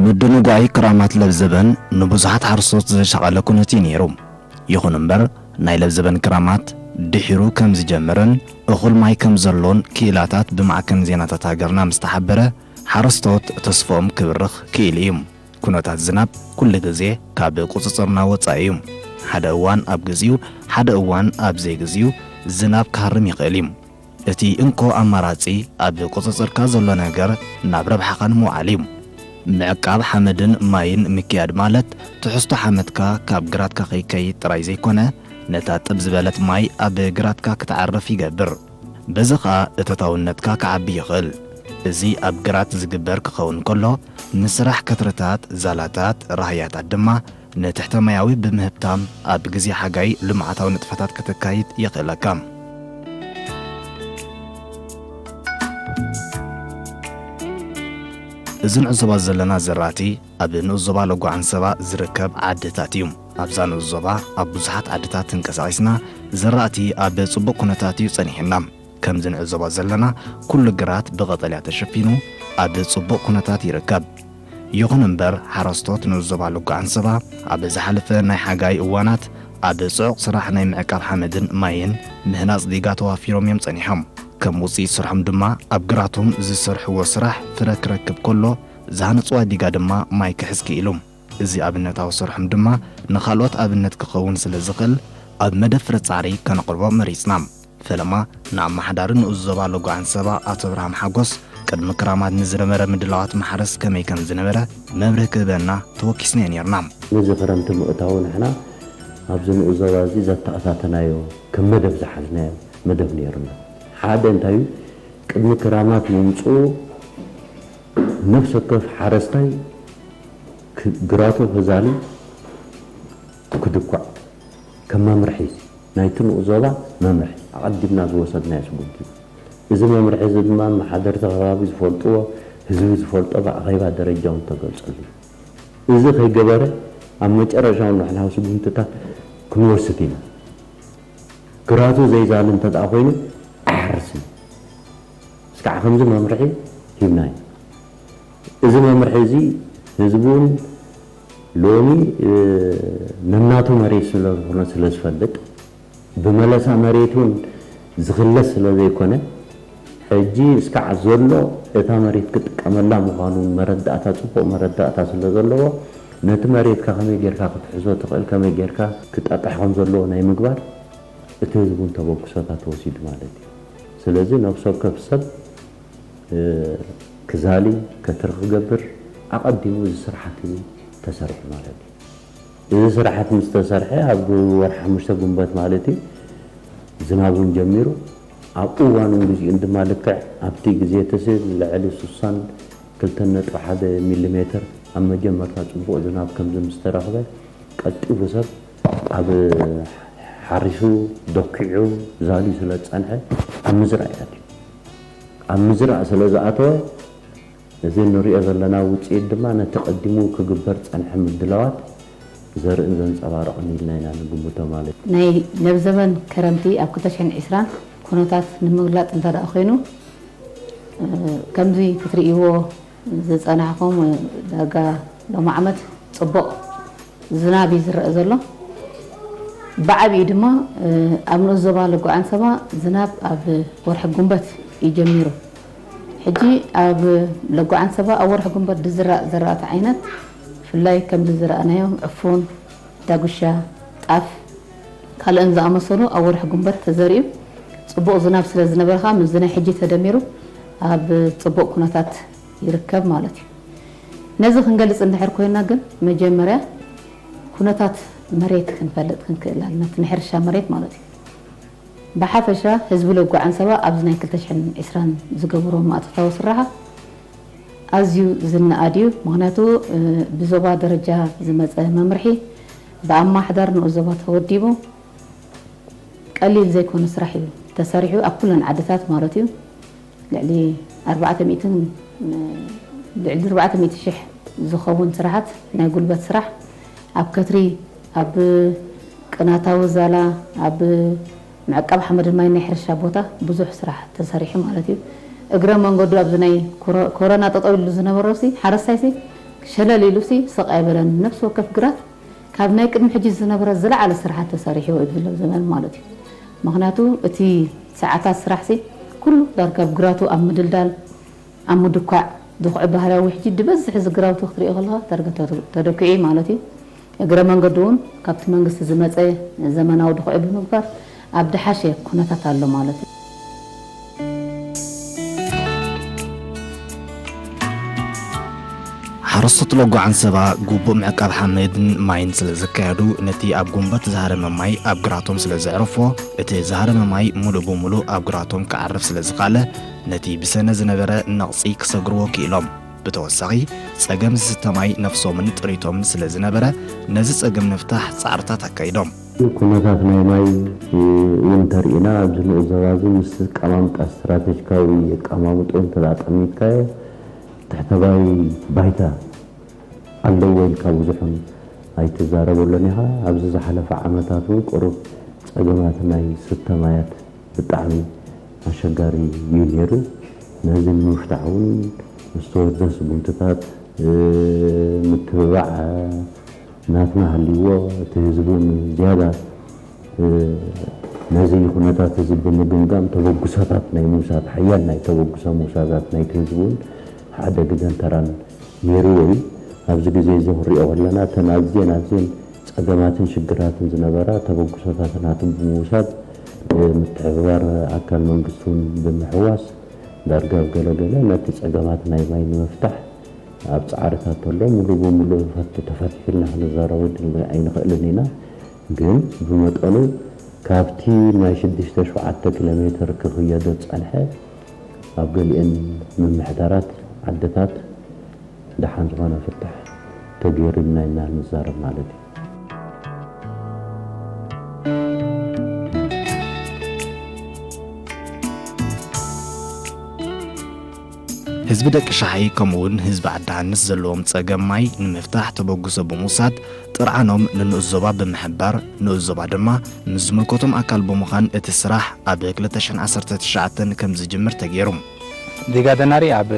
ምድንጓይ ክራማት ለብዘበን ንብዙሓት ሓረስቶት ዘሻቐለ ኩነት እዩ ነይሩ። ይኹን እምበር፣ ናይ ለብዘበን ክራማት ድሒሩ ከም ዝጀመረን እኹል ማይ ከም ዘሎን ክኢላታት ብማዕከን ዜናታት ሃገርና ምስ ተሓበረ፣ ሓረስቶት ተስፍኦም ክብርኽ ክኢሉ እዩ። ኩነታት ዝናብ ኩሉ ግዜ ካብ ቁጽጽርና ወጻኢ እዩ። ሓደ እዋን ኣብ ግዚኡ፣ ሓደ እዋን ኣብ ዘይግዚኡ ዝናብ ክሃርም ይኽእል እዩ። እቲ እንኮ ኣማራጺ ኣብ ቁጽጽርካ ዘሎ ነገር ናብ ረብሓኻ ንምውዓል እዩ። ምዕቃብ ሓመድን ማይን ምክያድ ማለት ትሕዝቶ ሓመድካ ካብ ግራትካ ከይከይድ ጥራይ ዘይኮነ፣ ነታ ጥብ ዝበለት ማይ ኣብ ግራትካ ክትዓርፍ ይገብር። በዚ ኸኣ እቶታውነትካ ክዓቢ ይኽእል። እዚ ኣብ ግራት ዝግበር ክኸውን ከሎ፣ ንስራሕ ከትርታት፣ ዛላታት፣ ራህያታት ድማ ንትሕተ ማያዊ ብምህብታም ኣብ ግዜ ሓጋይ ልምዓታዊ ንጥፈታት ከተካይድ የኽእለካ። እዚ ንዕዘባ ዘለና ዘራእቲ ኣብ ንኡስ ዞባ ሎጎ ዓንሰባ ዝርከብ ዓድታት እዩ። ኣብዛ ንኡስ ዞባ ኣብ ብዙሓት ዓድታት ተንቀሳቒስና ዘራእቲ ኣብ ጽቡቕ ኩነታት እዩ ጸኒሕና። ከምዚ ንዕዘቦ ዘለና ኩሉ ግራት ብቐጠልያ ተሸፊኑ ኣብ ጽቡቕ ኩነታት ይርከብ። ይኹን እምበር ሓረስቶት ንኡስ ዞባ ሎጎ ዓንሰባ ኣብ ዝሓለፈ ናይ ሓጋይ እዋናት ኣብ ጽዑቕ ስራሕ ናይ ምዕቃብ ሓመድን ማይን ምህናጽ ዲጋ ተዋፊሮም እዮም ጸኒሖም። ከም ውጽኢት ስርሖም ድማ ኣብ ግራቶም ዝሰርሕዎ ስራሕ ፍረ ክረክብ ከሎ ዝሃነጽዋ ዲጋ ድማ ማይ ክሕዝ ክኢሉ። እዚ ኣብነታዊ ስርሖም ድማ ንኻልኦት ኣብነት ክኸውን ስለ ዝኽእል ኣብ መደብ ፍረ ጻዕሪ ከነቕርቦ መሪጽና። ፈለማ ንኣመሓዳሪ ንኡስ ዞባ ሎጎ ዓንሰባ ኣቶ ኣብርሃም ሓጎስ ቅድሚ ክራማት ንዝነበረ ምድላዋት ማሕረስ ከመይ ከም ዝነበረ መብርሂ ክህበና ተወኪስናዮ ኔርና። ነዚ ክረምቲ ምእታዉ ንሕና ኣብዚ ንኡስ ዞባ እዚ ዘተኣታተናዮ ከም መደብ ዝሓዝናዮ መደብ ኔርና። ሓደ እንታይ እዩ፣ ቅድሚ ክራማት ምምጽኡ ነፍሲ ወከፍ ሓረስታይ ክ-፣ ግራቱ ክዛሊ ክድኳዕ ከም መምርሒ ናይቲ ንኡስ ዞባ መምርሒ ኣቐዲምና ዝወሰድናዮ ስጉምቲ እዩ። እዚ መምርሒ እዚ ድማ ኣመሓደርቲ ከባቢ ዝፈልጥዎ፣ ህዝቢ ዝፈልጦ ብኣኼባ ደረጃ እውን ተገልጸሉ እዩ። እዚ ከይገበረ ኣብ መጨረሻ እውን ንሕላዊ ስጉምትታት ክንወስድ ኢና። ግራቱ ዘይዛሊ እንተ ደኣ ኮይኑ ኣይሓርስን እዩ። እስካዕ ከምዚ መምርሒ ሂብናዮ። እዚ መምርሒ እዚ ህዝቢ እውን ሎሚ፣ እ፣ ነናቱ መሬት ስለ ዝኾነ ስለ ዝፈልጥ፣ ብመለሳ መሬት እውን ዝኽለስ ስለ ዘይኮነ፣ ሕጂ እስካዕ ዘሎ እታ መሬት ክጥቀመላ ምዃኑ መረዳእታ፣ ጽቡቕ መረዳእታ ስለ ዘለዎ፣ ነቲ መሬትካ ከመይ ጌርካ ክትሕዞ ትኽእል፣ ከመይ ጌርካ ክጠጥሕ ከም ዘለዎ ናይ ምግባር እቲ ህዝቢ እውን ተበግሶታት ወሲዱ ማለት እዩ። ስለዚ ነፍሲ ወከፍ ሰብ እ፣ ክዛሊ፣ ከትሪ ክገብር ኣቐዲሙ እዚ ስራሓት እዚ ተሰሪሑ ማለት እዩ። እዚ ስራሓት ምስ ተሰርሐ ኣብ ወርሒ ሓሙሽተ ጉንበት ማለት እዩ፣ ዝናብ እውን ጀሚሩ፣ ኣብ እዋኑን ግዜኡን ድማ ልክዕ ኣብቲ ግዜ እቲ ልዕሊ ስሳን ክልተን ነጥቢ ሓደ ሚሊ ሜትር ኣብ መጀመርታ ጽቡቕ ዝናብ ከምዚ ምስ ተረኽበ፣ ቀልጢፉ ሰብ ኣብ ሓሪሱ፣ ደኪዑ፣ ዛልዩ ስለ ዝጸንሐ ኣብ ምዝራእ እዩ ኣትዩ። ኣብ ምዝራእ ስለ ዝኣተወ፣ እዚ እንሪኦ ዘለና ውጽኢት ድማ ነቲ ቀዲሙ ክግበር ዝጸንሐ ምድላዋት ዘርእን ዘንጸባርቕን ኢልና ኢና ንግምቶ ማለት እዩ። ናይ ለብዘበን ከረምቲ ኣብ ክልተ ሽሕን ዕስራን ኩነታት ንምግላጽ እንተ ደኣ ኮይኑ፣ እ፣ ከምዚ ክትርእይዎ ዝጸናሕኩም፣ ዳጋ ሎሚ ዓመት ጽቡቕ ዝናብ እዩ ዝረአ ዘሎ። ብዓቢኡ ድማ፣ እ፣ ኣብ ንኡስ ዞባ ለጎ ዓንሰባ ዝናብ ኣብ ወርሒ ጉንበት እዩ ጀሚሩ። ሕጂ ኣብ ለጎ ዓንሰባ ኣብ ወርሒ ጉንበት ዝዝራእ ዘራእቲ ዓይነት፣ ብፍላይ ከምዚ ዝረኣናዮም ዕፉን፣ ዳጉሻ፣ ጣፍ፣ ካልእን ዝኣመሰሉ ኣብ ወርሒ ጉንበት ተዘሪኡ፣ ጽቡቕ ዝናብ ስለ ዝነበረ ከኣ ምስዚ ናይ ሕጂ ተደሚሩ ኣብ ጽቡቕ ኩነታት ይርከብ ማለት እዩ። ነዚ ክንገልጽ እንድሕር ኮይና ግን መጀመርያ ኩነታት መሬት ክንፈልጥ ክንክእል ኣለና፣ እቲ ናይ ሕርሻ መሬት ማለት እዩ። ብሓፈሻ ህዝቢ ለጎ ዓንሰባ ኣብዚ ናይ ክልተ ሽሕን ዕስራን ዝገበሮ ማእቶታዊ ስራሓት ኣዝዩ ዝነኣድ እዩ። ምኽንያቱ፣ እ፣ ብዞባ ደረጃ ዝመጸ መምርሒ ብኣማሕዳር ንኡስ ዞባ ተወዲቡ ቀሊል ዘይኮነ ስራሕ እዩ ተሰሪሑ፣ ኣብ ኩለን ዓድታት ማለት እዩ። ልዕሊ ኣርባዕተ ሚእትን፣ ልዕሊ ኣርባዕተ ሚእቲ ሽሕ ዝኸውን ስራሓት ናይ ጉልበት ስራሕ ኣብ ከትሪ፣ ኣብ ቅናታዊ ዛላ፣ ኣብ ምዕቃብ ሓመድን ማይን ናይ ሕርሻ ቦታ ብዙሕ ስራሕ ተሰሪሑ ማለት እዩ። እግረ መንገዱ ኣብዚ ናይ ኮሮ-፣ ኮሮና ጠጠው ኢሉ ዝነበረሲ ሓረስታይሲ ሸለል ኢሉሲ ስቕ ኣይበለን። ነፍሲ ወከፍ ግራት ካብ ናይ ቅድሚ ሕጂ ዝነበረ ዝለዓለ ስራሓት ተሰሪሕዎ እዩ ዘሎ ዘበን ማለት እዩ። ምኽንያቱ እቲ ሰዓታት ስራሕሲ ኩሉ ዳርጋ ኣብ ግራቱ ኣብ ምድልዳል ኣብ ምድኳዕ ድኹዒ ባህርያዊ ውሕጂ ዝበዝሕ እዚ ግራውቲ ክትሪኦ ከለኻ ዳርጋ ተደ- ተደኩዒ ማለት እዩ። እግረ መንገዱ እውን ካብቲ መንግስቲ ዝመፀ ዘመናዊ ድኹዒ ብምግባር ኣብ ድሓሸ ኩነታት ኣሎ ማለት እዩ። ሓረስቶት ሎጎ ዓንሰባ ግቡእ ምዕቃብ ሓመድን ማይን ስለ ዘካየዱ፣ ነቲ ኣብ ጉንበት ዝሃረመ ማይ ኣብ ግራቶም ስለ ዘዕረፎ፣ እቲ ዝሃረመ ማይ ሙሉእ ብሙሉእ ኣብ ግራቶም ክዓርፍ ስለ ዝኸኣለ፣ ነቲ ብሰነ ዝነበረ ነቕጺ ክሰግርዎ ክኢሎም። ብተወሳኺ፣ ጸገም ዝስተ ማይ ነፍሶምን ጥሪቶምን ስለ ዝነበረ፣ ነዚ ጸገም ንምፍታሕ ጻዕርታት ኣካይዶም። ኩነታት ናይ ማይ እውን እንተርኢና ኣብዚ ንኡስ ዞባ እዚ ምስ ኣቀማምጣ ስትራቴጂካዊ ኣቀማምጥኡ እንተ ጠሚትካዮ ትሕተባይ ባይታ ኣለዎ ኢልካ ብዙሕን ኣይትዛረበሉን ኢኻ። ኣብዚ ዝሓለፈ ዓመታት እውን ቁሩብ ጸገማት ናይ ስተ ማያት ብጣዕሚ ኣሸጋሪ እዩ ነይሩ። ነዚ ንምፍታሕ እውን ዝተወደስ ጉምትታት ምትብባዕ ናትና ሃልይዎ እቲ ህዝቢ እውን ዝያዳ ነዚ ኩነታት እዚ ብምግምጋም ተበግሶታት ናይ ምውሳድ ሓያል ናይ ተበግሶ ምውሳዳት ናይቲ ህዝቢ እውን ሓደ ግደን ተራን ነይርዎ እዩ። ኣብዚ ግዜ እዚ ክንሪኦ ከለና እተን ኣዝየን ኣዝየን ጸገማትን ሽግራትን ዝነበራ ተበግሶታትን ናትን ብምውሳድ ምትሕብባር ኣካል መንግስቲ እውን ብምሕዋስ ዳርጋ ኣብ ገለገለ ነቲ ጸገማት ናይ ማይ ንምፍታሕ ኣብ ጻዕርታት ተሎ ሙሉእ ብሙሉእ ፈት ተፈቲሑልና ክንዛረበሉ ኣይንኽእልን ኢና። ግን ብመጠኑ ካብቲ ናይ ሽዱሽተ ሸውዓተ ኪሎ ሜትር ክኽየዶ ዝጸንሐ ኣብ ገሊአን ምምሕዳራት ዓድታት ደሓን ዝኾነ ፍታሕ ተገይሩ ኢልና ኢና ንዛረብ ማለት እዩ። ህዝቢ ደቂ ሻሓይ ከምኡውን ህዝቢ ዓዲ ሃንስ ዘለዎም ጸገም ማይ ንምፍታሕ ተበግሶ ብምውሳድ ጥርዓኖም ንንኡስ ዞባ ብምሕባር ንኡስ ዞባ ድማ ምስ ዝምልከቶም ኣካል ብምዃን እቲ ስራሕ ኣብ ክልተ ሽሕን ዓሰርተ ትሽዓተን ከም ዝጅምር ተገይሩ። ዲጋ ደናሪ ኣብ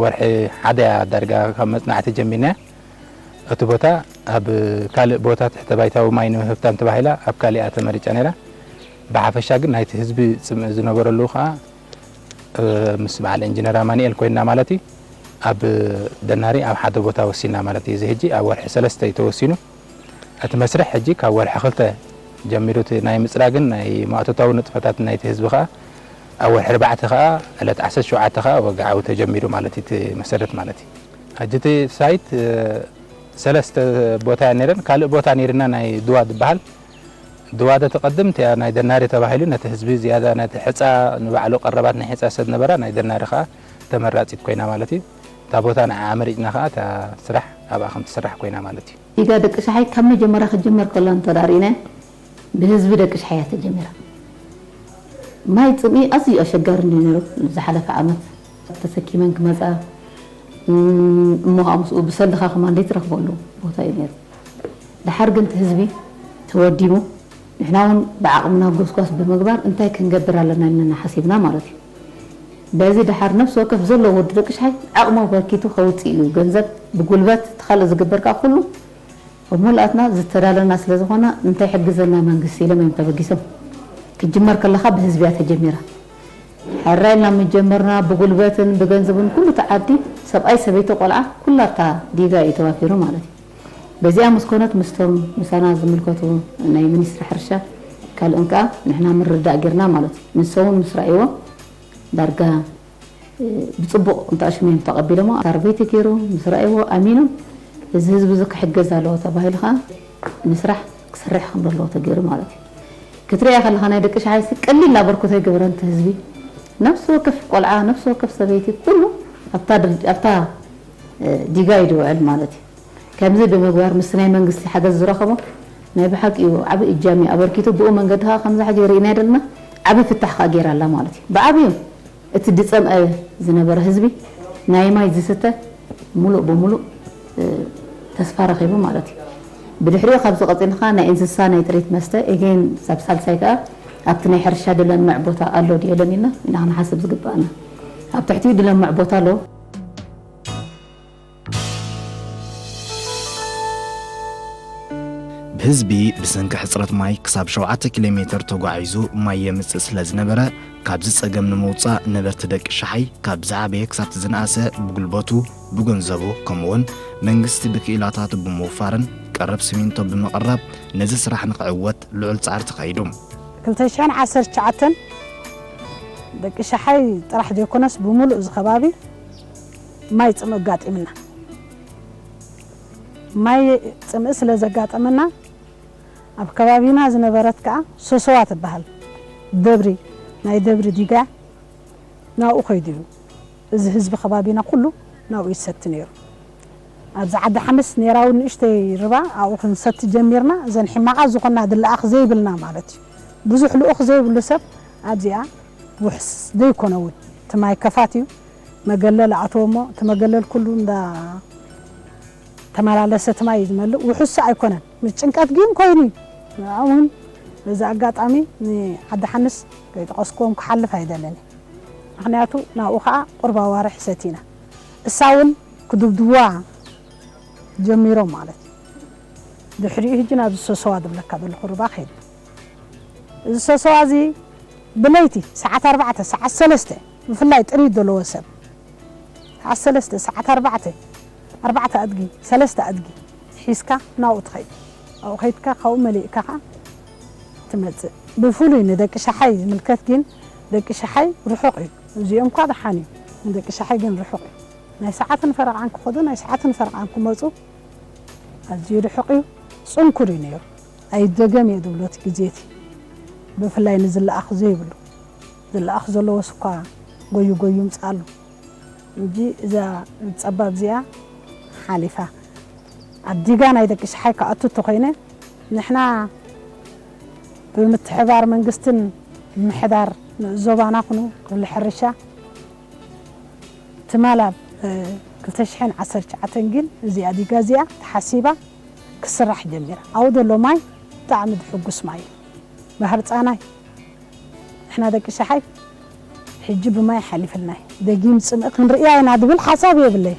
ወርሒ ሓደ እያ ዳርጋ ካብ መጽናዕቲ ጀሚርናያ። እቲ ቦታ ኣብ ካልእ ቦታ ትሕተ ባይታዊ ማይ ንምህብታም ተባሂላ ኣብ ካሊኣ ተመሪጻ ነይራ። ብሓፈሻ ግን ናይቲ ህዝቢ ጽምኢ ዝነበረሉ ከኣ ምስ በዓል ኢንጂነር ኣማኑኤል ኮይንና ማለት እዩ ኣብ ደናሪ ኣብ ሓደ ቦታ ወሲና ማለት እዩ። እዚ ሕጂ ኣብ ወርሒ ሰለስተ እዩ ተወሲኑ። እቲ መስርሕ ሕጂ ካብ ወርሒ ክልተ ጀሚሩ እቲ ናይ ምፅራግን ናይ ማእቶታዊ ንጥፈታት ናይቲ ህዝቢ ከዓ ኣብ ወርሒ ኣርባዕተ ከዓ ዕለት ዓሰርተ ሸውዓተ ከዓ ወግዓዊ ተጀሚሩ ማለት እዩ እቲ መሰረት ማለት እዩ። ሕጂ እቲ ሳይት ሰለስተ ቦታ እያ ነይረን። ካልእ ቦታ ነይርና ናይ ድዋ ዝበሃል ድዋ ዶ ትቐድም እቲኣ ናይ ደናሪ ተባሂሉ ነቲ ህዝቢ ዝያዳ ነቲ ሕፃ ንባዕሉ ቀረባት ናይ ሕፃ ሰብ ነበራ ናይ ደናሪ ከዓ ተመራፂት ኮይና ማለት እዩ። እታ ቦታ ንዓ መሪፅና ከዓ እታ ስራሕ ኣብኣ ከም ትስራሕ ኮይና ማለት እዩ። ዲጋ ደቂ ሻሓይ ካብ መጀመርያ ክጅመር ከሎ እንተ ርኢናዮ ብህዝቢ ደቂ ሻሓይ እያ ተጀሚራ። ማይ ፅምኢ ኣዝዩ ኣሸጋሪ እንድዩ ነይሩ። ዝሓለፈ ዓመት ተሰኪመን ክመፃ እሞ ከዓ ምስኡ ብሰልዲ ከዓ ከማን ዘይትረኽበሉ ቦታ እዩ ነይሩ። ደሓር ግን እቲ ህዝቢ ተወዲቡ ንሕና እውን ብዓቕምና ጎስጓስ ብምግባር እንታይ ክንገብር ኣለና ኢልና ሓሲብና ማለት እዩ። በዚ ደሓር ነፍሲ ወከፍ ዘለዎ ወዲ ደቂ ሻሓይ ዓቕሙ ኣበርኪቱ ከውፅእ እዩ። ገንዘብ ብጉልበት እቲ ካልእ ዝግበር ከዓ ኩሉ ኣብ ሙሉኣትና ዝተዳለና ስለ ዝኾና እንታይ ይሕግዘና መንግስቲ ኢሎም እዮም ተበጊሶም። ክትጅመር ከለኻ ብህዝቢ እያ ተጀሚራ። ሕራይ ኢልና ምጀመርና ብጉልበትን ብገንዘብን ኩሉ እቲ ዓዲ ሰብኣይ ሰበይቲ ቆልዓ ኩላ እታ ዲጋ እዩ ተዋፊሩ ማለት እዩ። በዚኣ ምስ ኮነት ምስቶም ምሳና ዝምልከቱ ናይ ሚኒስትሪ ሕርሻ ካልእን ከዓ ንሕና ምርዳእ ጌርና ማለት እዩ። ንሶም እውን ምስ ረኣይዎ ዳርጋ ብፅቡቕ እንተኣሽሙ እዮም ተቐቢሎሞ። ሳርቨይ ተገይሩ ምስ ረኣይዎ ኣሚኖም እዚ ህዝቢ እዚ ክሕገዝ ኣለዎ ተባሂሉ ከዓ ንስራሕ ክሰርሕ ከም ዘለዎ ተገይሩ ማለት እዩ። ክትሪኣ ከለኻ ናይ ደቂ ሻሓይሲ ቀሊል ኣበርክቶ ይገብረን እቲ ህዝቢ ነፍሲ ወከፍ ቆልዓ ነፍሲ ወከፍ ሰበይቲ ኩሉ ኣብታ ድል- ኣብታ ዲጋ እዩ ዝውዕል ማለት እዩ። ከምዚ ብምግባር ምስቲ ናይ መንግስቲ ሓገዝ ዝረኸቦ ናይ ብሓቂ እዩ ዓቢ እጃም እዩ ኣበርኪቱ። ብኡ መንገዲ ከዓ ከምዚ ሕጂ ርኢናዮ ዘለና ዓቢ ፍታሕ ከዓ ገይራ ኣላ ማለት እዩ። ብዓብዩ እቲ ዝጸምአ ዝነበረ ህዝቢ ናይ ማይ ዝስተ ሙሉእ ብሙሉእ ተስፋ ረኺቡ ማለት እዩ። ብድሕሪኡ ካብዚ ቀጺልካ ናይ እንስሳ ናይ ጥሪት መስተ ኤጌን ሳብ ሳልሳይ ከዓ ኣብቲ ናይ ሕርሻ ድለምዕ ቦታ ኣሎ ድዩ የለን ኢልና ኢና ክንሓስብ ዝግባኣና። ኣብ ትሕቲኡ ድለምዕ ቦታ ኣሎ። ህዝቢ ብሰንኪ ሕጽረት ማይ ክሳብ ሸውዓተ ኪሎ ሜተር ተጓዒዙ ማይ የምጽእ ስለ ዝነበረ፣ ካብዚ ጸገም ንምውጻእ ነበርቲ ደቂ ሸሓይ ካብ ዝዓበየ ክሳብ ዝነኣሰ ብጉልበቱ፣ ብገንዘቡ፣ ከምኡውን መንግስቲ ብክኢላታቱ ብምውፋርን ቀረብ ሲሚንቶ ብምቕራብ ነዚ ስራሕ ንኽዕወት ልዑል ጻዕሪ ተኻይዱ። ክልተ ሽሕን ዓሰርተ ትሽዓተን ደቂ ሸሓይ ጥራሕ ዘይኮነስ ብምሉእ እዚ ከባቢ ማይ ጽምእ ኣጋጢምና። ማይ ጽምእ ስለ ዘጋጠመና ኣብ ከባቢና ዝነበረት ከኣ ሶሶዋ ትበሃል ደብሪ፣ ናይ ደብሪ ዲጋ ናብኡ ከይዱ እዩ። እዚ ህዝቢ ከባቢና ኩሉ ናብኡ ይሰቲ ነይሩ። ኣብዚ ዓዲ ሓንስ ነይራ እውን ንእሽተይ ርባ ኣብኡ ክንሰቲ ጀሚርና። እዘን ሕማቓት ዝኾና ዝለኣኽ ዘይብልና ማለት እዩ። ብዙሕ ልኡኽ ዘይብሉ ሰብ ኣብዚኣ ውሕስ ዘይኮነ እውን እቲ ማይ ከፋት እዩ። መገለል ኣእተዎ እሞ እቲ መገለል ኩሉ እንዳ ተመላለሰ እቲ ማይ እዩ ዝመልእ። ውሑስ ኣይኮነን። ምስ ጭንቀት ግን ኮይኑ እዩ። ንዕኡ እውን በዚ ኣጋጣሚ ንዓዲ ሓንስ ከይጠቐስክዎም ክሓልፍ ኣይደልን እየ። ምኽንያቱ ናብኡ ኸዓ ቁርብ ኣዋርሕ ሰቲና። እሳ እውን ክድብድቡዋ ጀሚሮም ማለት እዩ። ድሕሪኡ ሕጂ ናብዚ ሰሰዋ ዝብለካ ዘለኹ ሩባ ከይድና። እዚ ሰሰዋ እዚ ብለይቲ ሰዓት ኣርባዕተ፣ ሰዓት ሰለስተ፣ ብፍላይ ጥሪት ዘለዎ ሰብ፣ ሰዓት ሰለስተ፣ ሰዓት ኣርባዕተ፣ ኣርባዕተ ኣድጊ፣ ሰለስተ ኣድጊ ሒዝካ ናብኡ ትኸይድ። ኣብኡ ከይድካ ካብኡ መሊእካ ኸዓ ትመጽእ። ብፍሉይ ንደቂ ሸሓይ ዝምልከት ግን፣ ደቂ ሸሓይ ርሑቕ እዩ። እዚኦም እኳ ደሓን እዩ፣ ንደቂ ሸሓይ ግን ርሑቕ እዩ። ናይ ሰዓትን ፈረቓን ክኸዱ፣ ናይ ሰዓትን ፈረቓን ክመጹ ኣዝዩ ርሑቕ እዩ። ጽንኩር እዩ ነይሩ። ኣይደገም እየ ዝብሎ እቲ ግዜ እቲ። ብፍላይ ንዝለኣኽ ዘይብሉ። ዝለኣኽ ዘለዎስ እኳ ጎዩ ጎዩ ይምጽኣሉ። እንጂ እዛ ጸባብ እዚኣ ሓሊፋ። ኣብ ዲጋ ናይ ደቂ ሸሓይ ክኣቱ እንተኾይነ፣ ንሕና ብምትሕባር መንግስትን ምምሕዳር ንኡስ ዞባና ኩኑ ክፍሊ ሕርሻ፣ ትማል ኣብ፣ እ፣ ክልተ ሽሕን ዓሰርተ ትሽዓተን ግን እዚኣ ዲጋ እዚኣ ተሓሲባ ክስራሕ ጀሚራ። ኣብኡ ዘሎ ማይ ብጣዕሚ ዝሕጉስ ማይ እዩ። ባህር ጻናይ ንሕና ደቂ ሸሓይ ሕጂ ብማይ ሓሊፍልና እዩ። ደጊም ጽምእ ክንርእያ ኢና ዝብል ሓሳብ የብለይ።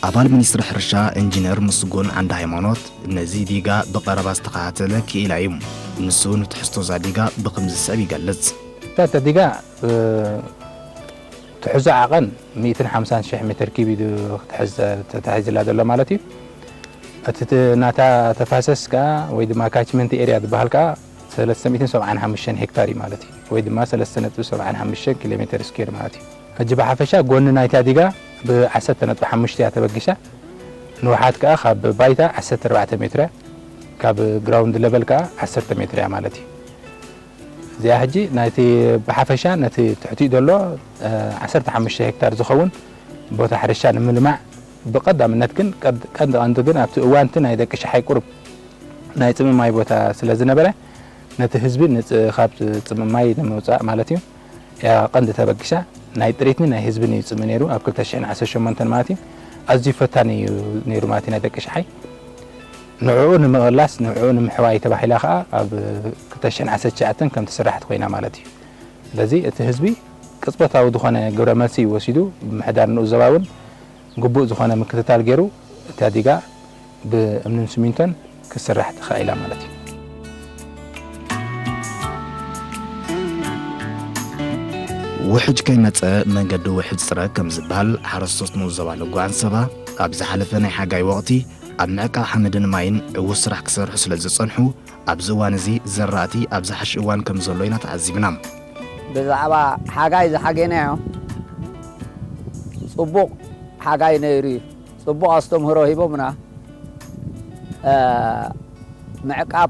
ኣባል ሚኒስትሪ ሕርሻ ኢንጂነር ምስጉን ዓንደ ሃይማኖት ነዚ ዲጋ ብቐረባ ዝተኸታተለ ክኢላ እዩ። ንሱ ንትሕዝቶ እዛ ዲጋ ብኸምዚ ዝስዕብ ይገልጽ። እታ ዲጋ፣ እ፣ ትሕዞ ዓቐን ሚእትን ሓምሳን ሽሕ ሜትር ኪዩብ እዩ ክትሕዝ ተታሒዝላ ዘሎ ማለት እዩ። እቲ ት-፣ ናታ ተፋሰስ ከኣ ወይ ድማ ካችመንት ኤርያ ዝበሃል ከኣ ሰለስተ ሚእትን ሰብዓን ሓሙሽተን ሄክታር እዩ ማለት እዩ። ወይ ድማ ሰለስተ ነጥቢ ሰብዓን ሓሙሽተን ኪሎ ሜትር ስኩዌር ማለት እዩ። ሕጂ ብሓፈሻ ጎኒ ናይታ ዲጋ ብዓሰርተ ነጥቢ ሓሙሽተ እያ ተበጊሳ። ንውሓት ከኣ ካብ ባይታ ዓሰርተ ኣርባዕተ ሜትር እያ፣ ካብ ግራውንድ ለቨል ከኣ ዓሰርተ ሜትር እያ ማለት እዩ። እዚኣ ሕጂ ናይቲ ብሓፈሻ ነቲ ትሕቲኡ ዘሎ፣ እ፣ ዓሰርተ ሓሙሽተ ሄክታር ዝኸውን ቦታ ሕርሻ ንምልማዕ ብቐዳምነት ግን ቀድ-፣ ቀንዲ ቀንዲ ግን ኣብቲ እዋንቲ ናይ ደቂ ሸሓይ ቁሩብ ናይ ጽምእ ማይ ቦታ ስለ ዝነበረ ነቲ ህዝቢ ንጽ-፣ ካብ ጽምእ ማይ ንምውጻእ ማለት እዩ። እያ ቀንዲ ተበጊሳ። ናይ ጥሪትን ናይ ህዝብን እዩ ጽምእ ነይሩ ኣብ ክልተ ሽሕን ዓሰርተ ሸሞንተን ማለት እዩ። ኣዝዩ ፈታኒ እዩ ነይሩ ማለት እዩ ናይ ደቂ ሸሓይ። ንዕኡ ንምቕላስ፣ ንዕኡ ንምሕዋይ ተባሂላ ኸኣ ኣብ ክልተ ሽሕን ዓሰርተ ትሽዓተን ከም ትስራሕ ኮይና ማለት እዩ። ስለዚ እቲ ህዝቢ ቅጽበታዊ ዝኾነ ግብረ መልሲ እዩ ወሲዱ፣ ምምሕዳር ንኡስ ዞባ እውን ግቡእ ዝኾነ ምክትታል ገይሩ እታ ዲጋ ብእምንን ስሚንቶን ክትስራሕ ተኻኢላ ማለት እዩ። ውሕጅ ከይመጸ መንገዲ ውሕጅ ጽረግ ከም ዝበሃል ሓረስቶት ንኡስ ዞባ ለጓ ዓንሰባ ኣብ ዝሓለፈ ናይ ሓጋይ ወቕቲ ኣብ ምዕቃብ ሓመድን ማይን ዕዉት ስራሕ ክሰርሑ ስለ ዝጸንሑ ኣብዚ እዋን እዚ ዘራእቲ ኣብ ዝሓሽ እዋን ከም ዘሎ ኢና ተዓዚብና። ብዛዕባ ሓጋይ ዝሓገናዮ ጽቡቕ ሓጋይ ነይሩ እዩ። ጽቡቕ ኣስተምህሮ ሂቦምና። እ፣ ምዕቃብ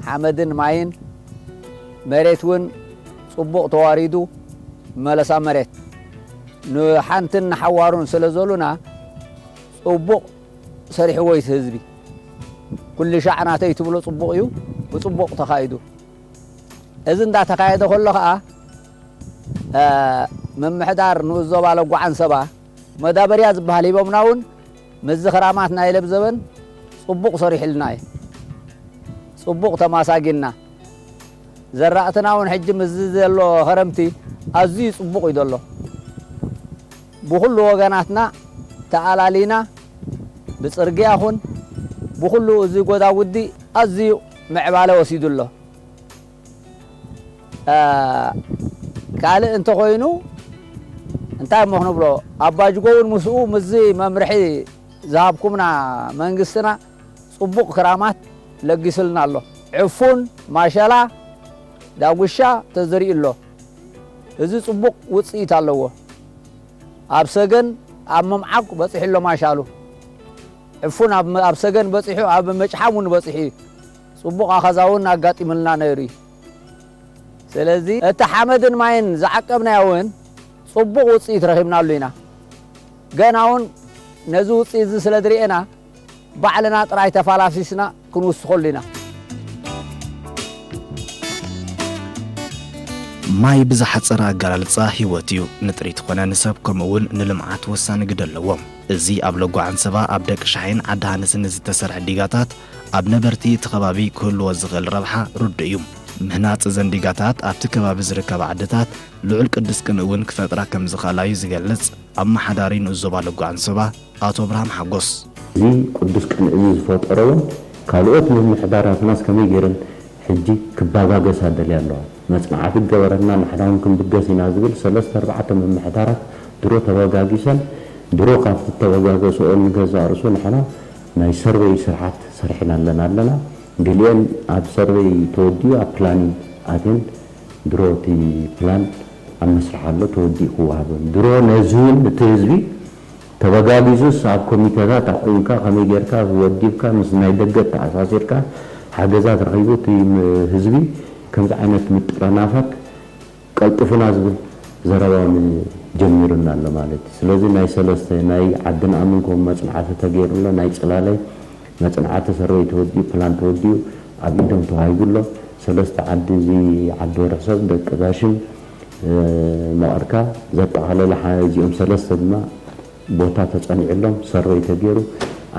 ሓመድን ማይን መሬት እውን ጽቡቕ ተዋሪዱ መለሳ መሬት ንሓንትን ንሓዋሩን ስለ ዘሉና ጽቡቕ ሰሪሕዎ እዩ እቲ ህዝቢ። ኩሉ ሻዕ ናተይ ትብሎ ጽቡቕ እዩ፣ ብጽቡቕ ተኻይዱ። እዚ እንዳተኻየደ ከሎ ኸኣ፣ እ፣ ምምሕዳር ንኡስ ዞባ ለጓ ዓንሰባ መዳበርያ ዝበሃል ሂቦምና እውን ምስዚ ክራማት ናይ ለብ ዘበን ጽቡቕ ሰሪሕልና እዩ። ጽቡቕ ተማሳጊንና። ዘራእትና እውን ሕጂ ምስዚ ዘሎ ኸረምቲ ኣዝዩ ጽቡቕ እዩ ዘሎ። ብኹሉ ወገናትና ተኣላሊና ብጽርግያ ኹን ብኹሉ እዚ ጎዳጉዲ ኣዝዩ ምዕባለ ወሲዱ ኣሎ። እ፣ ካልእ እንተኾይኑ እንታይ እሞ ክንብሎ፣ ኣባጅጎ እውን ምስኡ ምስዚ መምርሒ ዝሃብኩምና መንግስትና ጽቡቕ ክራማት ለጊስልና ኣሎ። ዕፉን፣ ማሸላ፣ ዳጉሻ ተዘሪኡ ኣሎ። እዚ ጽቡቕ ውጽኢት ኣለዎ። ኣብ ሰገን ኣብ ምምዓግ በጺሑ ኣሎ ማሻሉ። ዕፉን ኣብ፣ ኣብ ሰገን በጺሑ፣ ኣብ መጭሓም እውን በጺሑ እዩ። ጽቡቕ ኣኸዛ እውን ኣጋጢምልና ነይሩ እዩ። ስለዚ እቲ ሓመድን ማይን ዝዓቀብናዮ እውን ጽቡቕ ውጽኢት ረኺብናሉ ኢና። ገና እውን ነዚ ውጽኢት እዚ ስለ ዝርኤና ባዕልና ጥራይ ተፋላሲስና ክንውስኸሉ ኢና። ማይ ብዝሓጸረ ኣገላልጻ ህይወት እዩ። ንጥሪት ኾነ ንሰብ ከምኡ እውን ንልምዓት ወሳኒ ግደ ኣለዎ። እዚ ኣብ ሎጎ ዓንሰባ ኣብ ደቂ ሻሒን ዓዲ ሃንስን ዝተሰርሐ ዲጋታት ኣብ ነበርቲ እቲ ከባቢ ክህልዎ ዝኽእል ረብሓ ርዱእ እዩ። ምህናጽ እዘን ዲጋታት ኣብቲ ከባቢ ዝርከባ ዓድታት ልዑል ቅዱስ ቅንእ እውን ክፈጥራ ከም ዝኽእላ እዩ ዝገልጽ ኣመሓዳሪ ንኡስ ዞባ ሎጎ ዓንሰባ ኣቶ ኣብርሃም ሓጎስ። እዚ ቅዱስ ቅንእ እዚ ዝፈጠሮ እውን ካልኦት ምምሕዳራትናስ ከመይ ገይረን ሕጂ ክባጋገሳ ደልያ ኣለዋ። መጽናዕቲ ገበረትና ንሕና እውን ክንብገስ ኢና ዝብል ሰለስተ ኣርባዕተ ምምሕዳራት ድሮ ተበጋጊሰን ድሮ ካብቲ ተበጋገስኦ ንገዛእ ርእሱ ንሕና ናይ ሰርቨይ ስርዓት ሰሪሕና ኣለና ኣለና። ገሊአን ኣብ ሰርቨይ ተወዲኡ ኣብ ፕላኒንግ ኣትየን ድሮ እቲ ፕላን ኣብ መስርሕ ኣሎ ተወዲኡ ክወሃበን። ድሮ ነዚ እውን እቲ ህዝቢ ተበጋጊዙስ ኣብ ኮሚተታት ኣቑምካ ከመይ ጌርካ ወዲብካ ምስ ናይ ደገ ተኣሳሲርካ ሓገዛት ረኺቡ እቲ ህዝቢ ከምዚ ዓይነት ምጥርናፋት ቀልጥፉና ዝብል ዘረባ እውን ጀሚሩና ኣሎ ማለት እዩ። ስለዚ ናይ ሰለስተ ናይ ዓዲ ንኣምን ከምኡ መፅናዕቲ ተገይሩ ኣሎ። ናይ ፅላለ መፅናዕቲ ሰርቨይ ተወዲኡ ፕላን ተወዲኡ ኣብ ኢዶም ተዋሂቡ ኣሎ። ሰለስተ ዓዲ እዚ ዓዲ ወርሕሰብ ደቂ ዛሽም መቐርካ ዘጠቓለለ እዚኦም ሰለስተ ድማ ቦታ ተፀኒዕሎም ሰርቨይ ተገይሩ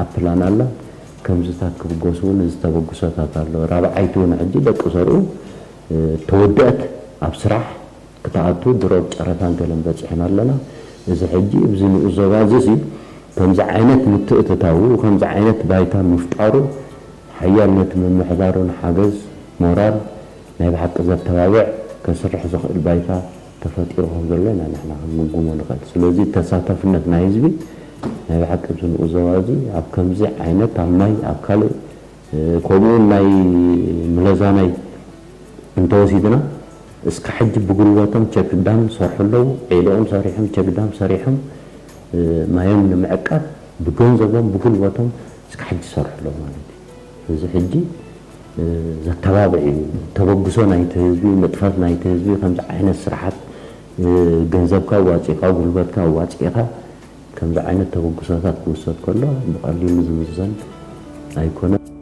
ኣብ ፕላን ኣሎ። ከምዚታት ክብገሱ እውን እዚ ተበግሶታት ኣሎ። ራብዓይቲ እውን ሕጂ ደቂ ሰርኡ ተወደአት ኣብ ስራሕ ክትኣቱ ድሮ ጨረታን ገለን በፂሕና ኣለና። እዚ ሕጂ እዚ ንኡስ ዞባ እዚ ከምዚ ዓይነት ምትእትታው ከምዚ ዓይነት ባይታ ምፍጣሩ ሓያል ነቲ ምምሕዳሩን ሓገዝ ሞራል ናይ ብሓቂ ዘተባብዕ ከስርሕ ዝኽእል ባይታ ተፈጢሩ ከም ዘሎ ኢና ንሕና ክንግምግሞ ንኽእል። ስለዚ ተሳታፍነት ናይ ህዝቢ ናይ ብሓቂ ኣብዚ ንኡስ ዞባ እዚ ኣብ ከምዚ ዓይነት ኣብ ማይ ኣብ ካልእ ከምኡ እውን ናይ ምለዛናይ እንተወሲድና እስካ ሕጂ ብጉልበቶም ቸክዳም ዝሰርሑ ኣለዉ። ዒልኦም ሰሪሖም ቸክዳም ሰሪሖም ማዮም ንምዕቃብ ብገንዘቦም ብጉልበቶም እስካ ሕጂ ዝሰርሑ ኣለዉ ማለት እዩ። እዚ ሕጂ ዘተባብዕ እዩ። ተበግሶ ናይቲ ህዝቢ፣ ንጥፈት ናይቲ ህዝቢ ከምዚ ዓይነት ስራሓት ገንዘብካ ኣዋፂእካ ጉልበትካ ኣዋፂእካ ከምዚ ዓይነት ተበግሶታት ክውሰድ ከሎ ብቐሊሉ ዝምዘን ኣይኮነን።